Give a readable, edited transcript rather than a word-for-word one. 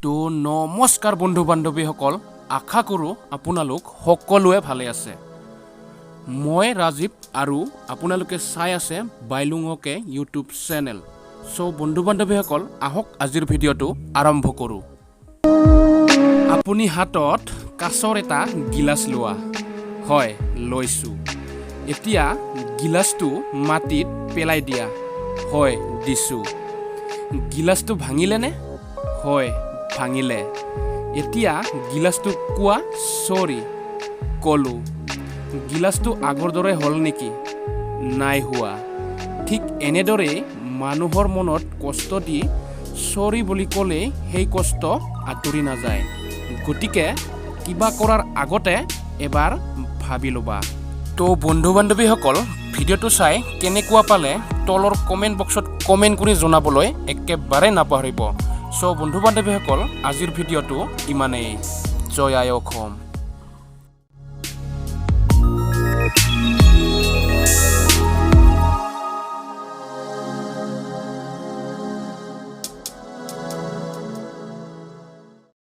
তো নমস্কাৰ বন্ধু বান্ধৱীসকল, আশা কৰোঁ আপোনালোক সকলোৱে ভালে আছে। মই ৰাজীৱ আৰু আপোনালোকে চাই আছে বাইলুঙকে ইউটিউব চেনেল। চ' বন্ধু বান্ধৱীসকল, আহক আজিৰ ভিডিঅ'টো আৰম্ভ কৰোঁ। আপুনি হাতত কাঁচৰ এটা গিলাচ লোৱা। হয়, লৈছোঁ। এতিয়া গিলাচটো মাটিত পেলাই দিয়া। হয়, দিছোঁ। গিলাচটো ভাঙিলেনে? হয়, ভাঙিলে। এতিয়া গিলাচটো কোৱা চৰি। ক'লোঁ। গিলাচটো আগৰ দৰে হ'ল নেকি? নাই হোৱা। ঠিক এনেদৰেই মানুহৰ মনত কষ্ট দি চৰি বুলি ক'লেই সেই কষ্ট আঁতৰি নাযায়। গতিকে কিবা কৰাৰ আগতে এবাৰ ভাবি ল'বা। তো বন্ধু বান্ধৱীসকল, ভিডিঅ'টো চাই কেনেকুৱা পালে তলৰ কমেণ্ট বক্সত কমেণ্ট কৰি জনাবলৈ একেবাৰে নাপাহৰিব। চ' বন্ধু বান্ধৱীসকল, আজিৰ ভিডিঅ'টো ইমানেই। জয় আই অসম।